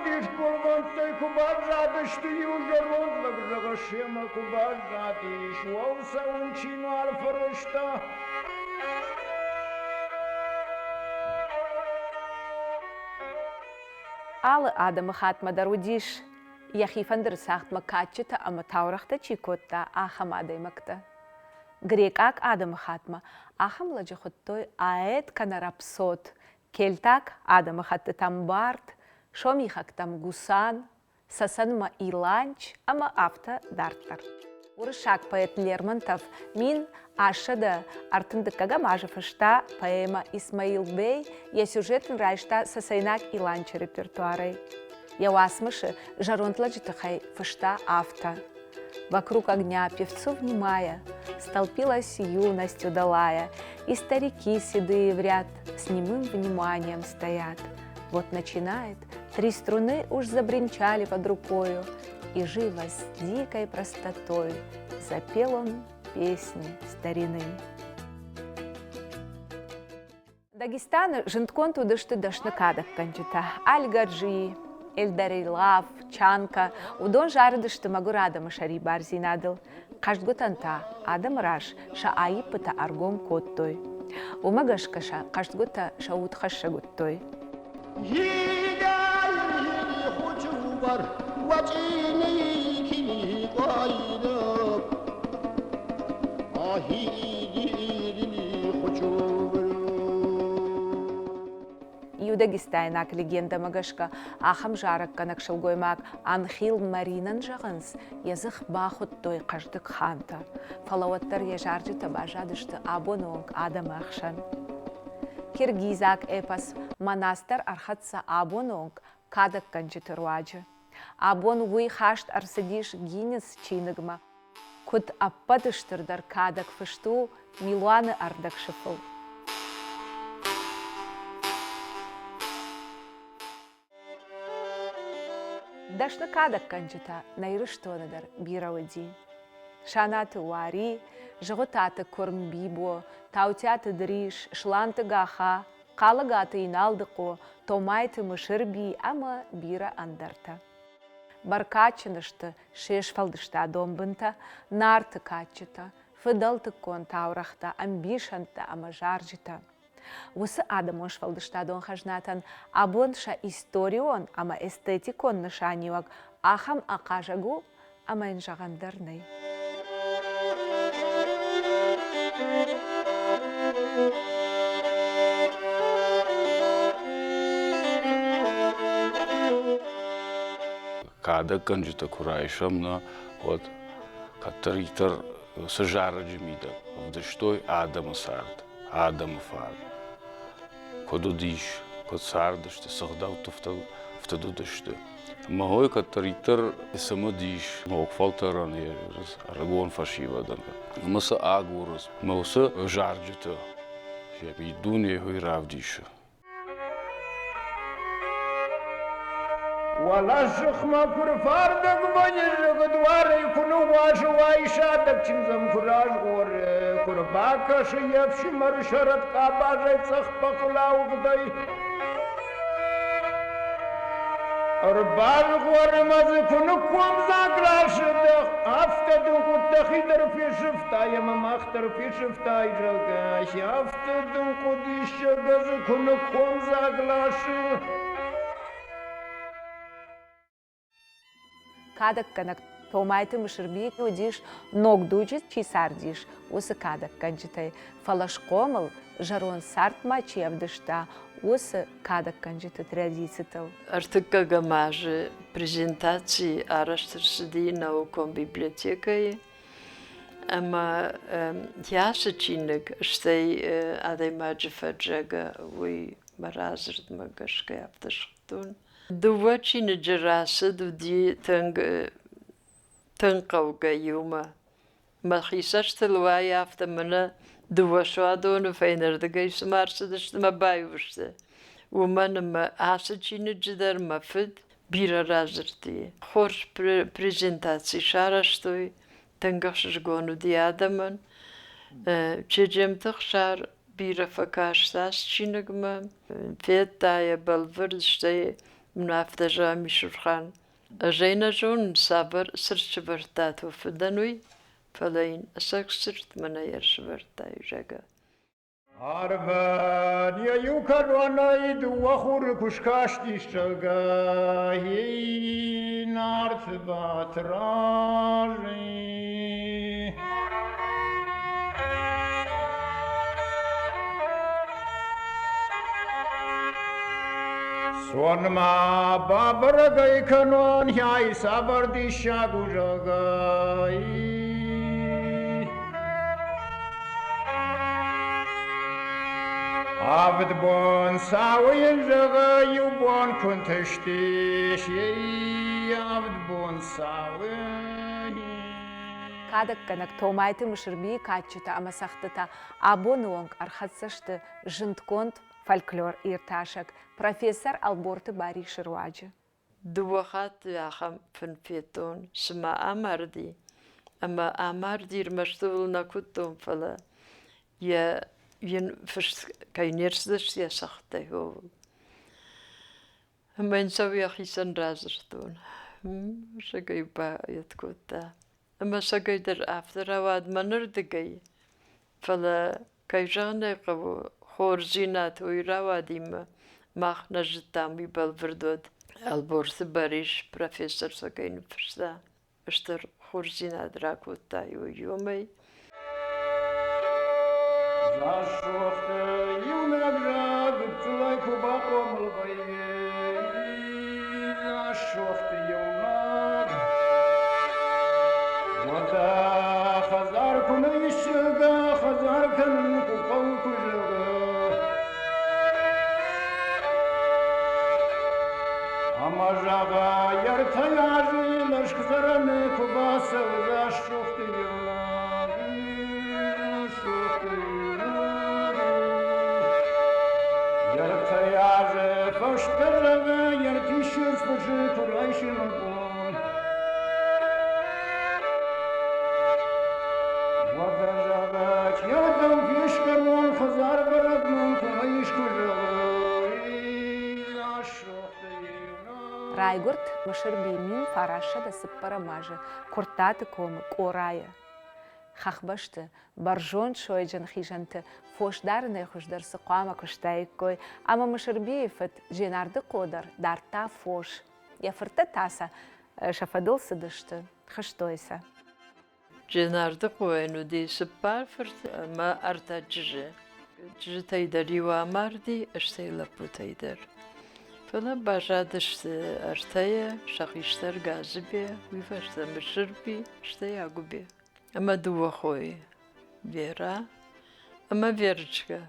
уыдис, гуыргъӕндтӕй куы баззадысты, иу зӕронд лӕг, зӕгъы, семӕ куы баззадис, уӕд цӕуын чи нал фӕрӕзта. Алы адӕмыхаттмӕ дӕр уыдис, йӕхи фӕндыры цагъдмӕ кадджытӕ ӕмӕ таурӕгътӕ чи кодта, ахӕм адӕймӕгтӕ. Грекъаг адӕмыхаттмӕ ахӕм лӕджы хуыдтой аэт кӕнӕ рапсод, кельтаг адӕмыхӕттытӕм бард, сомихӕгтӕм гусан, цӕцӕнмӕ иланч ӕмӕ афтӕ дарддӕр. Уырыссаг поэт Лермонтов 1832 азы фыста поэмӕ «Исмаил Бей», йӕ сюжет ын райста цӕцӕйнаг Иланчы репертуарӕй. Йӕ уацмысы зӕронд лӕджы тыххӕй фыста афтӕ: Вокруг огня певцу внимая, Столпилась юность удалая, И старики седые в ряд С немым вниманием стоят. Вот начинает, три струны уж забринчали под рукою, И живо с дикой простотой Запел он песни старины. Дагестаны зындгонд уыдысты дӕсны кадӕггӕнджытӕ Альгаджи, Эльдарилав, Чанка. Уыдон зарыдысты мӕгуыр адӕмы сӕрибардзинадыл. Хъӕздгуытӕн та адӕмы раз сӕ аиппытӕ ӕргом кодтой. Уымӕ гӕсгӕ сӕ хъӕздгуытӕ сӕ удхӕссӕг уыдтой. Иу дагестайнаг легендӕмӕ гӕсгӕ ахӕм зарӕггӕнӕг сылгоймаг Анхил Маринӕн зӕгъынц, йӕ дзых бахуыдтой хъӕздыг хантӕ, фӕлӕ уӕддӕр йӕ зарджытӕ баззадысты абоны онг адӕмы ӕхсӕн. Киргизаг эпос Манас дӕр ӕрхӕццӕ абоны онг кадӕггӕнджыты руаджы. Абон уый хаст ӕрцыдис Гиннес чиныгмӕ. Куыд ӕппӕты стырдӕр кадӕг фыст у милуаны ӕрдӕг сыфыл. Дӕсны кадӕггӕнджытӕ нӕ Ирыстоны дӕр бирӕ уыди. Санаты Уари, Зыгъуытаты Куырм Бибо, Таутиаты Дрис, Сланты Гаха, Хъалыгаты Иналдыхъо, Томайты Мысырби ӕмӕ бирӕ ӕндӕртӕ. Бӕркадджын сты се сфӕлдыстадон бынтӕ, Нарты кадджытӕ, фыдӕлтыккон таурӕгътӕ, ӕмбисӕндтӕ ӕмӕ зарджытӕ. Уыцы адӕмон сфӕлдыстадон хӕзнатӕн абон сӕ историон ӕмӕ эстетикон нысаниуӕг ахӕм ахъазаг у, ӕмӕ йын зӕгъӕн дӕр нӕй. Кадӕггӕнджытӕ куы райсӕм, нӕ, уӕд кӕддӕриддӕр цы зарӕджы мидӕг ӕвдыстой адӕмы цард, адӕмы фарн. Куыд уыдис, куыд цардысты, цы гъдӕутты фтыд уыдысты. Ӕмӕ уый кӕддӕриддӕр цымыдис ног фӕлтӕрӕн, ӕрыгон фӕсивӕдӕн. Ӕмӕ цы агурынц, ӕмӕ уыцы зарджыты йӕ миддуне уый равдисы. Уӕлӕ сыхмӕ куы рфардӕг вӕййы, дуарӕй куы ныууасы, уайсадӕг чындзӕм куы разгъоры, куы рбакӕсы йе фсымӕры сӕрӕт къабазӕй цъӕх бӕхыл ауыгъдӕй. Ӕрбазгъоры мӕ дзы куы ныккомдзаг расыдах, афтӕ дын куыд дӕхи дӕр фесӕфтай ӕмӕ мах дӕр фесӕфтай, зӕгъгӕ, афтӕ дын хъуыдиссаг дзы куы ныккомдзаг ласы. Кадӕггӕнӕг Томайты Мысырби уыдис, ног дуджы чи цардис, уыцы кадӕггӕнджытӕй, фӕлӕ схъомыл, зӕронд цардмӕ чи ӕвдыста, уыцы кадӕггӕнджыты традицитыл. Ӕртыккӕгӕм азы презентаци арӕзт ӕрцыди наукон библиотекӕйы ӕмӕ йӕ ацы чиныг, стӕй адӕймаджы фӕджӕгӕ, уый мӕ радзырдмӕ гӕсгӕ афтӕ схуыдтон. Дыууӕ чиныджы рацыд уыди тынг тынг хъӕугӕ иумӕ. Мӕхи цӕстыл уайы афтӕ мӕнӕ дыууӕ суадоны фӕйнӕрдыгӕй цыма ӕрцыдысты мӕ баиу сты. Уымӕн ӕмӕ ацы чиныджы дӕр мӕ фыд бирӕ радзырдта. Хорз презентаци сарӕзтой, тынг ӕхсызгон уыди адӕмӕн. Чеджемты Ӕхсар бирӕ фӕкаст ацы чиныгмӕ, федта йӕ бӕлвырд, стӕй Мын афтӕ зӕгъы Мисурхан. Ӕз ӕй нӕ зонын, цавӕр цырт сӕвӕрдтат уӕ фыдӕн, уый, фӕлӕ йын ӕцӕг цырт мӕнӕй ӕрсӕвӕрдтай, зӕгъгӕ. Арвӕн йӕ иу кӕронӕй дыууӕ хуры куы скастис, зӕгъгӕ, Нарты Батрадз. Цон-ма, бабӕрӕг ӕй кӕнон, ай цавӕр диссаг у, зӕгъгӕ. Авд бон цауы йын зӕгъы, иу бон куы нтыстис, авд бон цауы. Кадӕггӕнӕг Томайты Мысырбийы кадджытӕ ӕмӕ цӕгъдтытӕ абоны онг ӕрхӕццӕ сты зындгонд фольклор-иртасӕг профессор Ӕлборты Барисы руаджы. Дыууӕ хатты ахӕм фын федтон, цыма амарди. Ӕмӕ амарди ӕрмӕст ыл нӕ куыдтон, фӕлӕ йӕ йын фыст кӕй не рцыдысты йӕ цӕгъдтӕй, ууыл. Ӕмӕ йын сӕ йӕхицӕн радзырдтон. Сӕгӕй бает кодта. Ӕмӕ сӕгӕй дӕр афтӕ рауад мӕнырдыгӕй, фӕлӕ, кӕй зӕгъын ӕй хъӕуы, хорздзинад уый рауадимӕ мах нӕ зыдтам, уый бӕлвырд уӕд. Ӕлборты Барис профессор сӕ кӕй ныффыста, стыр хорздзинад ракодта уымӕй. Рӕсугъды иунӕг гыццылӕй куы бахъомыл вӕййы, рӕсугъды иунӕг. Уӕдӕ хӕдзар куы нӕ исыга, хӕдзар кӕнын куы хъӕуы, куы зӕгъы. Ӕмӕ зӕгъа, йе ртӕ азы лӕскъдзӕрӕны куы бацӕуы рӕсугъды иунӕг, рӕсугъды иунӕг. Йе ртӕ азы фӕстӕ зӕгъы, йе ртиссӕдз фысы куы райсы мӕ бон. Уӕдӕ зӕгъы, чердӕм фескӕнон хӕдзарвӕрӕг мын куы нӕ искуы зӕгъы. Райгуырд Мысырби 1904 азы Куырттаты комы Къорайы. Хӕхбӕсты, бӕрзонд сойджын хизӕнты фос дарынӕй хуыздӕр цы хъуамӕ куыстаиккой, ӕмӕ Мысырбийы фыд Дженардыхъо дӕр дардта фос. Йӕ фырттӕ та сӕ сӕ фӕдыл цыдысты, хызтой сӕ. Дженардыхъойӕн уыди цыппар фырты ӕмӕ ӕртӕ чызджы. Чызджытӕй дӕр иу амарди, стӕй лӕппутӕй дӕр. Фӕлӕ баззадысты ӕртӕйӕ, сӕ хистӕр Гадзыбе, уый фӕстӕ Мысырби, стӕй Агуыбе. Ӕмӕ дыууӕ хойы Верӕ ӕмӕ Верычкӕ.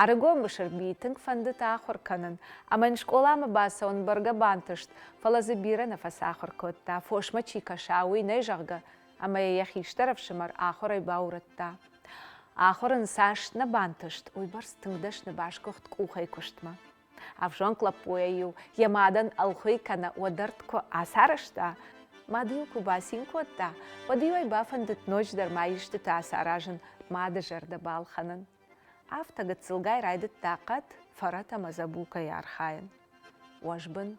Ӕрыгон Мысырбийы тынг фӕндыд ахуыр кӕнын, ӕмӕ йын скъоламӕ бацӕуын бӕргӕ бантыст, фӕлӕ дзы бирӕ нӕ фӕцахуыр кодта, фосмӕ чи кӕса, уый нӕй, зӕгъгӕ, ӕмӕ йӕ йӕ хистӕр ӕфсымӕр ахуырӕй баурӕдта. Ахуыр ын цас нӕ бантыст, уыйбӕрц тынг дӕсны басгуыхт къухӕй куыстмӕ. Ӕвзонг лӕппуйӕ-иу йӕ мадӕн ӕлхуый кӕнӕ уӕдӕртт куы ацарӕзта, мад-иу куы бацин кодта, уӕд-иу ӕй бафӕндыд ноджыдӕр ма истытӕ ацаразын, мады зӕрдӕ балхӕнын. Афтӕ гыццылгай райдыдта хъӕд, фӕрӕт ӕмӕ дзӕбугӕй архайын. Уӕзбын,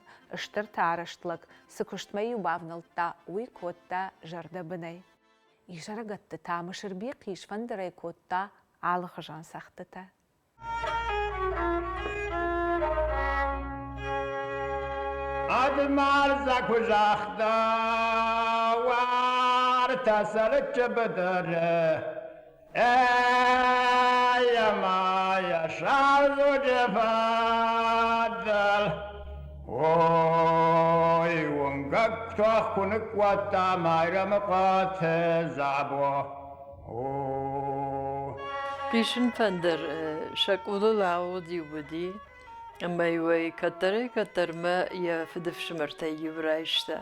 стыртӕ арӕзт лӕг цы куыстмӕ-иу бавнӕлдта, уый кодта зӕрдӕбынӕй. Изӕрыгӕтты та Мысырби хъисфӕндырӕй кодта алыхуызон цӕгъдтытӕ. Адмарза куы загъта, уартӕ сӕрыччы быдыры, ӕмӕ йӕ саузоджы фӕдыл. Ой, уынгӕг тох куы ныккодта Майрӕмыхъуаты Дзабо. Хъисын фӕндыр сӕ къулыл ауыгъд-иу уыди, ӕмӕ-иу ӕй кӕддӕрӕй-кӕддӕрмӕ йӕ фыдыфсымӕртӕй иу райста.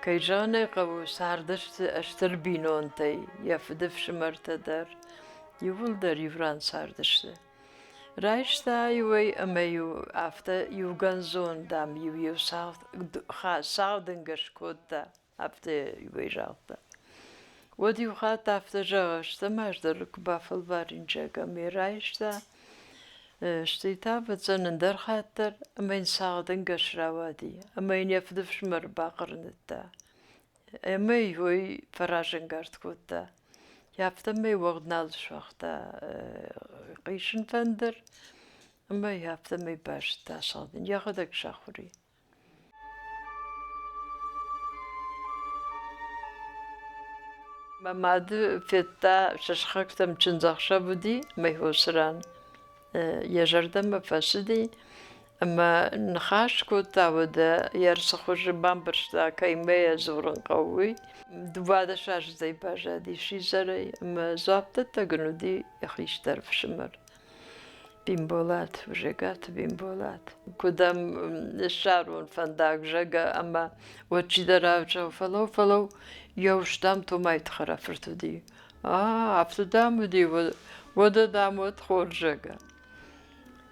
Кӕй зӕгъын ӕй хъӕуы, цардысты стыр бинонтӕй, йӕ фыдыфсымӕртӕ дӕр иууылдӕр иу ран цардысты. Райста-иу ӕй ӕмӕ-иу афтӕ иугӕндзон, дам-иу-иу цагъд скодта. Афтӕ иуӕй загъта. Уӕд иу хатт афтӕ зӕгъы, стӕм ӕз дӕр куы бафӕлварин, зӕгъгӕ, ме райста. Стӕй та, ӕвӕццӕн, ӕндӕр хатт дӕр ӕмӕ йын цагъдӕнгӕс рауади ӕмӕ йын йӕ фыдыфсымӕр бахъырныдта. Ӕмӕ уый фӕразӕнгард кодта. Афтӕмӕй уӕгъд нал суагъта хъисын фӕндыр ӕмӕ афтӕмӕй базыдта цӕгъдын. Йӕхӕдӕг сахуыр и. Мӕ мады федта, сӕ сыхӕгтӕм чындзӕхсӕв уыди Майхосы ран. Йӕ зӕрдӕмӕ фӕцыди ӕмӕ ныхас кодта, уӕдӕ йӕ цы хуызы бамбӕрста, кӕимӕ йӕ дзурын хъӕуы, уый. 12 аздзӕй баззади сидзӕрӕй ӕмӕ дзуапдӕттӕг ын уыди йӕ хистӕр ӕфсымӕр. Бимболат, Ужегаты Бимболат. Куыд ӕм ссарон фӕндаг, зӕгъгӕ, ӕмӕ уӕд чидӕр авджау, фӕлӕуу, фӕлӕуу, йӕ ус, дам, Томайты хӕрӕфырт уыди. А, афтӕ, дам, уыди, уӕдӕ, дам, уӕд хорз, зӕгъгӕ.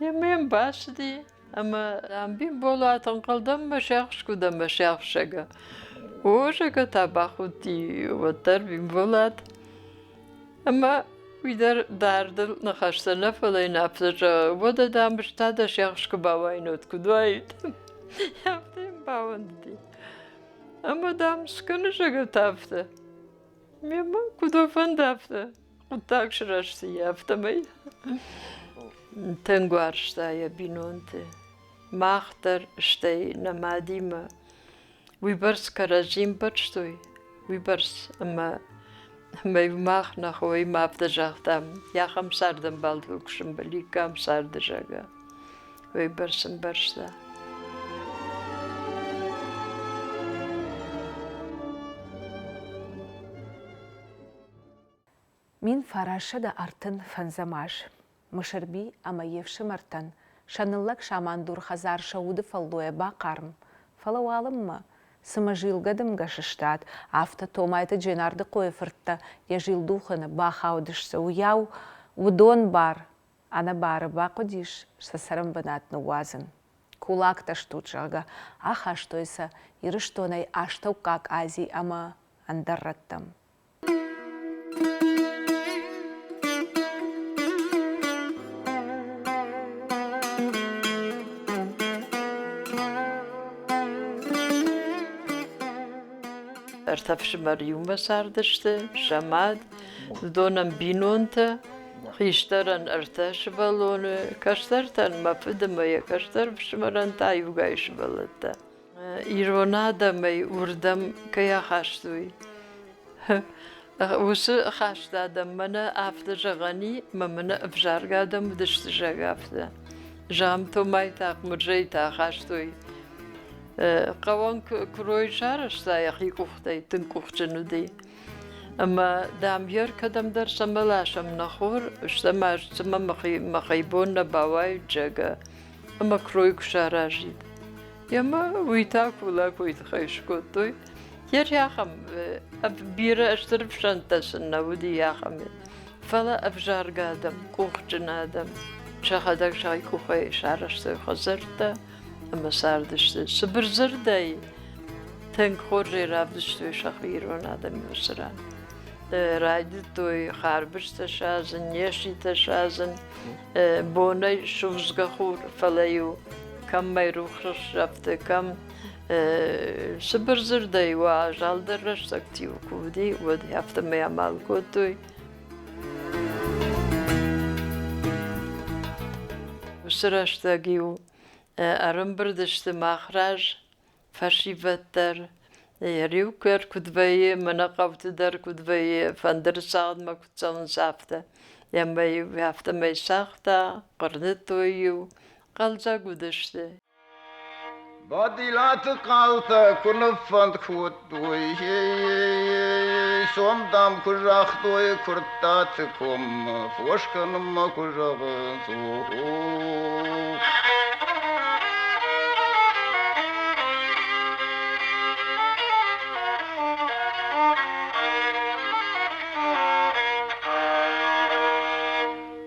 Ӕмӕ йӕм бацыди, ӕмӕ, дам, Бимболат, ӕнхъӕлдӕн мӕ сиахс куыд ӕмӕ сиахс, зӕгъгӕ. О, зӕгъгӕ, та бахудти уӕддӕр Бимболат. Ӕмӕ уый дӕр дардыл ныхӕстӕ нӕ, фӕлӕ йын афтӕ зӕгъы, уӕдӕ, дам, ӕз та дӕ сиахс куы бауаин, уӕд куыд уаид? Афтӕ йын бауӕндыди. Ӕмӕ, дам, скӕны, зӕгъы, та афтӕ. Мемӕ куыд фӕнды, афтӕ. Хъуыддаг сырӕзти афтӕмӕй. Тынг уарзта йӕ бинонты. Мах дӕр, стӕй нӕ мадимӕ уыйбӕрц кӕрӕдзи ӕмбӕрстой, уыйбӕрц ӕмӕ ӕмӕ-иу мах нӕ хоимӕ афтӕ загътам, ахӕм цардӕмбалтыл куы сӕмбӕликкам царды, зӕгъгӕ. Уыйбӕрц ӕмбӕрста. 1935 аз Мысырби ӕмӕ йе фсымӕртӕн сӕ ныллӕг самандур хӕдзар сӕ уды фӕллойӕ бахъарм, фӕлӕ уалынмӕ, цыма зилгӕ дымгӕ сыстад, афтӕ Томайты Дженардыхъойы фырттӕ йӕ зилдухӕны бахаудысты, уыйау уыдон бар ӕнӕбары бахъуыдис сӕ цӕрӕнбынат ныууадзын. Кулактӕ стут, зӕгъгӕ, ахастой сӕ Ирыстонӕй Астӕуккаг Ази ӕмӕ ӕндӕр рӕттӕм. Ӕртӕ фсымӕр иумӕ цардысты, сӕ мад, уыдонӕн бинонтӕ, хистӕрӕн ӕртӕ сывӕллоны, кӕстӕртӕн мӕ фыд ӕмӕ йӕ кӕстӕр фсымӕрӕн та иугай сывӕллӕттӕ. Ирон адӕмӕй уырдӕм кӕй ахастой, уыцы хаст адӕм мӕнӕ афтӕ зӕгъӕн и, мӕ мӕнӕ ӕвзаргӕ адӕм уыдысты, зӕгъгӕ, афтӕ. Зӕгъӕм, Томайтӕ, Хъмырзӕйтӕ ахастой. Хъӕуӕн куырой сарӕзта йӕхи къухтӕй, тынг къухджын уыди. Ӕмӕ, дам, ер кӕдӕмдӕр цӕмӕ ласӕм нӕ хор, стӕм цымӕ мӕхи бон нӕ бауаид, зӕгъгӕ, ӕмӕ куырой куы саразид. Ӕмӕ уый та кулак уый тыххӕй скодтой. Йе ахӕм бирӕ стыр ӕфсӕнттӕ сын нӕ уыди ахӕм. Фӕлӕ ӕвзаргӕ адӕм, къухджын адӕм сӕхӕдӕг сӕхи къухӕй сарӕзтой хӕдзӕрттӕ ӕмӕ цардысты. Цыбыр дзырдӕй тынг хорзӕй равдыстой сӕхи ирон адӕмы уыцы ран. Райдыдтой харбызтӕ садзын, неситӕ садзын, бонӕй судзгӕ хур, фӕлӕ-иу кӕм мӕйрухс сӕфты, кӕм цыбыр дзырдӕй уазалдӕр рӕстӕгты-иу куы уыди, уӕд афтӕмӕй амал кодтой. Уыцы рӕстӕг-иу ӕрӕмбырд сты мах раз фӕсивӕд дӕр, риу дӕр куыд вӕййы, мӕнӕ хъӕуты дӕр куыд вӕййы, фӕндыры цагъдмӕ куыд цӕуынц, афтӕ. Ӕмӕ-иу афтӕмӕй цагъта, хъырныдтой-иу, хъӕлдзӕг уыдысты. Бадилаты хъалтӕ куы ныффӕнд кодтой, сом, дам, куы загътой Куырттаты коммӕ, фос кӕнынмӕ куы зӕгъынц,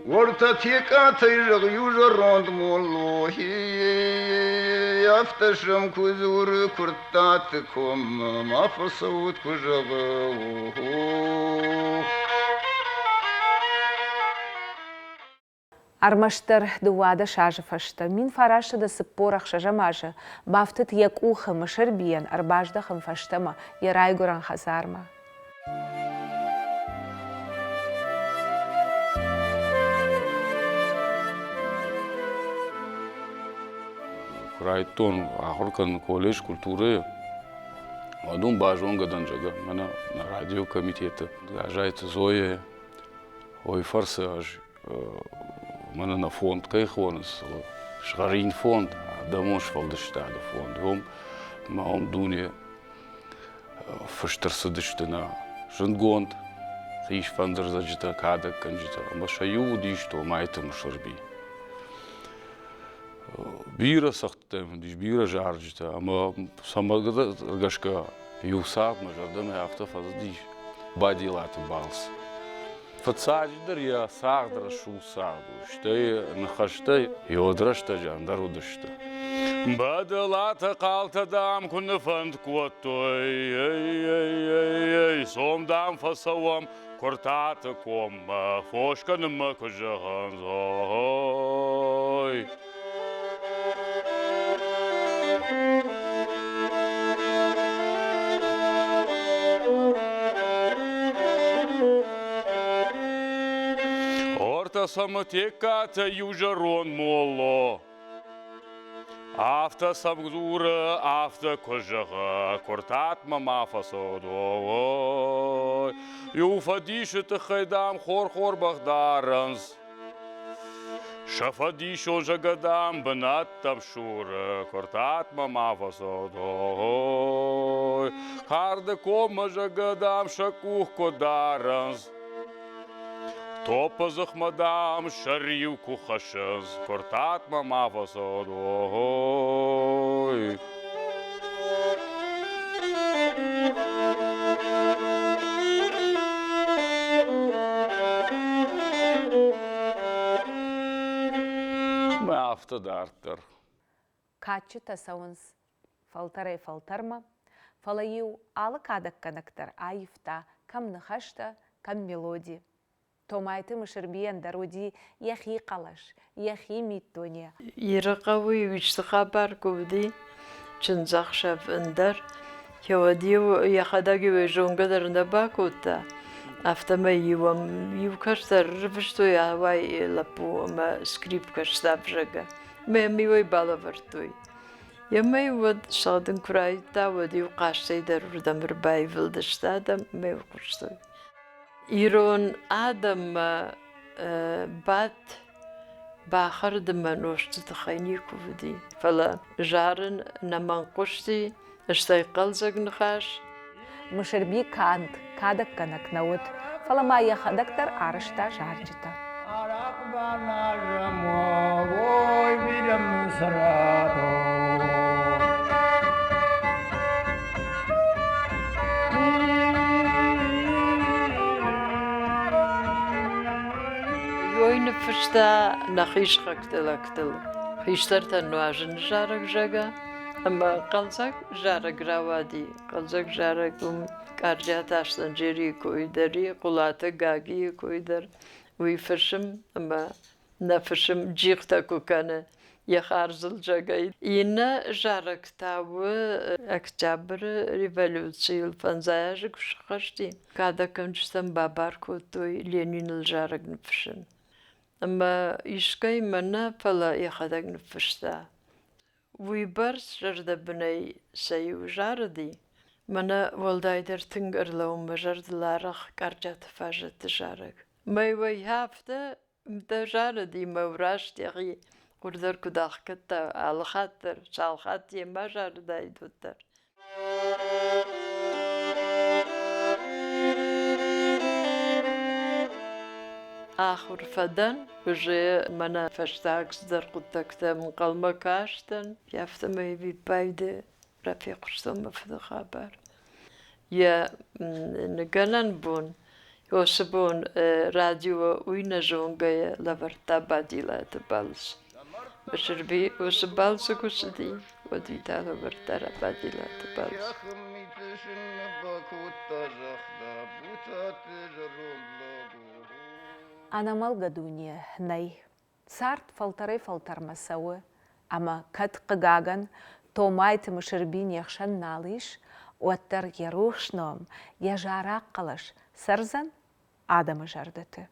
Уӕртӕ Текъатӕй зӕгъ иу зӕронд молло, афтӕ сӕм куы дзуры Куырттаты коммӕ, ма фӕцӕут куы зӕгъы, охо. Ӕрмӕстдӕр 12 азы фӕстӕ, 1946 азы, бафтыд йӕ къухы Мысырбийӕн ӕрбаздӕхын фӕстӕмӕ йӕ райгуырӕн хӕдзармӕ. Куы райдыдтон ахуыр кӕнын колледж культурӕйы, уӕд уым базонгӕ дӕн, зӕгъгӕ, мӕнӕ нӕ радиокомитеты Газайты Зоя, уый фӕрцы ӕз мӕнӕ нӕ фонд кӕй хонынц, сыгъзӕрин фонд, адӕмон сфӕлдыстады фонд, уым ма уым дуне фыст ӕрцыдысты нӕ зындгонд хъисфӕндырдзӕджытӕ, кадӕггӕнджытӕ ӕмӕ сӕ иу уыдис Томайты Мысырби. Бирӕ цӕгъдтытӕ уыдис, бирӕ зарджытӕ ӕмӕ цӕмӕ гӕсгӕ иу цард мӕ зӕрдӕмӕ афтӕ фӕцыдис Бадилаты балц. Фыццаджыдӕр йӕ цагъд рӕсугъд цагъд у, стӕй ныхӕстӕ йод рӕстӕджы ӕндӕр уыдысты. Бӕдӕлатӕ хъалтӕ, дам, куы ныфӕнд кодтой, ей-ей-ей-ей, сом, дам, фӕцӕуӕм Куыртаты коммӕ, фос кӕнынмӕ куы зӕгъынц, ой. Ортӕ Самотеккатӕ иу зӕронд молло. Афтӕ сӕм дзуры, афтӕ куы зӕгъы, Куыртатмӕ ма фӕцӕуӕд, ой. Иу фӕдисы тыххӕй, дам, хор-хор бӕх дарынц. Сӕ фӕдисон зӕгӕ, дам, бынӕттӕм суры, Куыртатмӕ ма фӕцӕуӕд, ой. Карды коммӕ зӕгӕ, дам, сӕ къух куы дарынц. Топпы дзыхмӕ, дам, сӕ риу куы хӕссынц, Куыртатмӕ ма фӕцӕуӕд, ой. Мӕ афтӕ дарддӕр. Кадджытӕ цӕуынц фӕлтӕрӕй-фӕлтӕрмӕ, фӕлӕ-иу алы кадӕггӕнӕг дӕр аивта кӕм ныхӕстӕ, кӕм мелоди. Томайты Мысырбийӕн дӕр уыди йӕхи хъӕлӕс, йӕхи миддуне. Ирыхъӕуы исты хабар куы уыди, чындзӕхсӕв ӕндӕр, уӕд-иу йӕхӕдӕг-иу ӕй зонгӕ дӕр нӕ бакодта, афтӕмӕй-иу ӕм иу кӕстӕр ӕрвыстой ауай лӕппу ӕмӕ скрипкӕ сдав, зӕгъгӕ. Ӕмӕ йӕм-иу ӕй балӕвӕрдтой. Емӕ-иу уӕд сӕгъдын куы райдыдта, уӕд-иу хъазтӕй дӕр уырдӕм ӕрбаивылдысты адӕм ӕмӕ-иу хъуыстой. Ирон адӕммӕ бадт бахӕрдмӕ нозты тыххӕй никуы уыди, фӕлӕ зарын нӕмӕнг хъуысти, стӕй хъӕлдзӕг ныхас. Мысырби канд кадӕггӕнӕг нӕ уыд, фӕлӕ ма йӕхӕдӕг дӕр арӕзта зарджытӕ. Ёй ныффыста нӕхи сыхӕгты лӕгтыл. Хистӕртӕн нуазыны зарӕг, зӕгъгӕ, ӕмӕ хъӕлдзӕг зарӕг рауади. Хъӕлдзӕг зарӕг уым Къарджиаты Аслӕнджерийы кой дӕр и, Хъуылаты Гагийы кой дӕр. Уый фысым ӕмӕ нӕ фысым джихтӕ куы кӕны йӕ хардзыл, зӕгъгӕ. Иннӕ зарӕг та у Октябры революцийыл фӕндзай азы куы сыххӕст и, кадӕггӕнджытӕн бабар кодтой Лениныл зарӕг ныффыссын. Ӕмӕ искӕй мӕ нӕ, фӕлӕ йӕхӕдӕг ныффыста. Уыйбӕрц зӕрдӕбынӕй сӕ-иу зарыди, мӕнӕ уӕлдайдӕр тынг ӕрлӕууы мӕ зӕрдыл арӕх Къарджиаты фаззӕтты зарӕг. Мӕ уӕйхӕфтӕ дӕ зарыди, мӕ раст йӕхи хъуыр дӕр куыд ӕхгӕдта алы хатт дӕр, цал хатт йемӕ зарыдаид, уӕддӕр. Ахуыр фӕдӕн, уже мӕнӕ фӕстаг цыдӕр хъуыддӕгтӕм ӕнхъӕлмӕ кастӕн, афтӕмӕй ӕвиппайды рафехъуыстон мӕ фыды хабар. Йӕ ныгӕнӕн бон, уыцы бон радио уый нӕ зонгӕйӕ лӕвӕрдта Бадилаты балц. Мысырби уыцы балцы куы цыди, уӕд уый та лӕвӕрдта Бадилаты балц. Ӕнӕмӕлгӕ дуне нӕй. Цард фӕлтӕрӕй-фӕлтӕрмӕ цӕуы, ӕмӕ кӕд, хъыгагӕн, Томайты Мысырби не хсӕн нал ис, уӕддӕр йӕ рухс ном, йӕ зараг хъӕлӕс цӕрдзӕн адӕмы зӕрдӕты.